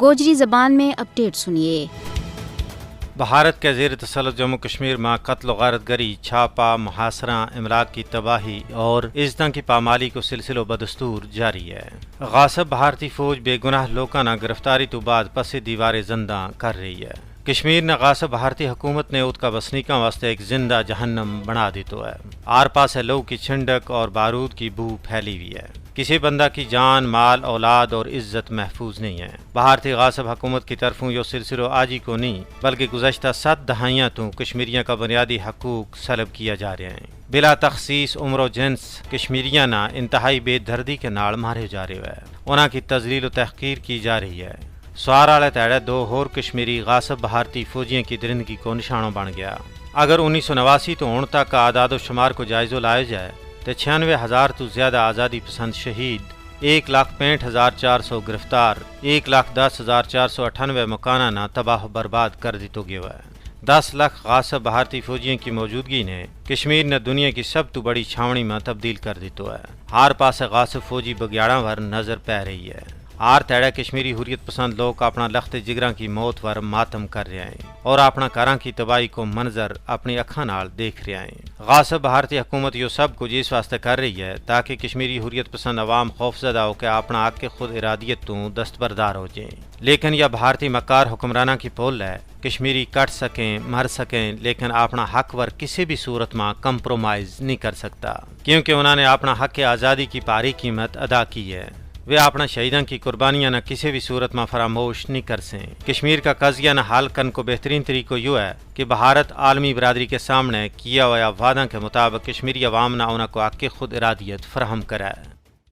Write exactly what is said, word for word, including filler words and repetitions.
گوجری زبان میں اپڈیٹ سنیے۔ بھارت کے زیر تسلط جموں کشمیر ما قتل و غارت گری، چھاپا، محاصرہ، املاک کی تباہی اور عزتاں کی پامالی کو سلسلو بدستور جاری ہے۔ غاصب بھارتی فوج بے گناہ لوکاں نا گرفتاری تو بعد پسے دیوارے زنداں کر رہی ہے۔ کشمیر نا غاصب بھارتی حکومت نے ات کا وسنیکاں واسطے ایک زندہ جہنم بنا دیتو ہے۔ آر پاسے لوک کی چھنڈک اور بارود کی بو پھیلی ہوئی ہے۔ کسی بندہ کی جان، مال، اولاد اور عزت محفوظ نہیں ہے۔ بھارتی غاصب حکومت کی طرفوں یوہ سلسلو آج ہی کو نہیں، بلکہ گزشتہ ست دہائیاں تو کشمیریاں کا بنیادی حقوق سلب کیا جا رہیا ہیں۔ بلا تخصیص عمر و جنس کشمیریاں نا انتہائی بے دردی کے نال مارے جا رہے ہوئے، انہاں کی تذلیل و تحقیر کی جا رہی ہے۔ سوار آلے تیڑے دو ہور کشمیری غاصب بھارتی فوجیاں کی درندگی کو نشانو بن گیا۔ اگر انیس سو نواسی تو ہن تک کا اعداد و شمار کو جائزو لایو جائے، تے چھیانوے ہزار تو زیادہ آزادی پسند شہید، ایک لاکھ پینٹھ ہزار چار سو گرفتار، ایک لاکھ دس ہزار چار سو اٹھانوے مکاناں نا تباہ و برباد کر دیتو گیو ہے۔ دس لاکھ غاصب بھارتی فوجیاں کی موجودگی نے کشمیر نا دنیا کی سب تو بڑی چھاونی ما تبدیل کر دیتو ہے۔ ہر پاسے غاصب فوجی بگیاڑاں ور نظر پے رہی ہے۔ ہر تیڑے کشمیری حریت پسند لوک اپنا لخت جگراں کی موت ور ماتم کر رہیا ہیں اور اپنا کاراں کی تباہی کو منظر اپنی اکھاں نال دیکھ رہیا ہیں۔ غاصب بھارتی حکومت یوہ سب کچھ اس واسطے کر رہی ہے تاکہ کشمیری حریت پسند عوام خوفزدہ ہو کے اپنا حق خود ارادیت تو دستبردار ہو جائیں۔ لیکن یا بھارتی مکار حکمراناں کی پول ہے۔ کشمیری کٹ سکیں، مر سکیں، لیکن اپنا حق ور کسی بھی صورت ما کمپرومائز نہیں کر سکتا، کیونکہ انہاں نے اپنا حق آزادی کی پاری قیمت ادا کی ہے۔ ویہ اپنا شہیداں کی قربانیاں نا کسی بھی صورت ما فراموش نہیں کر سیں۔ کشمیر کا قضیہ نا حل کرن کو بہترین طریقو یوہ ہے کہ بھارت عالمی برادری کے سامنے کیا ہویا وعداں کے مطابق کشمیری عوام نا انہاں کو حق خود ارادیت فراہم کرے۔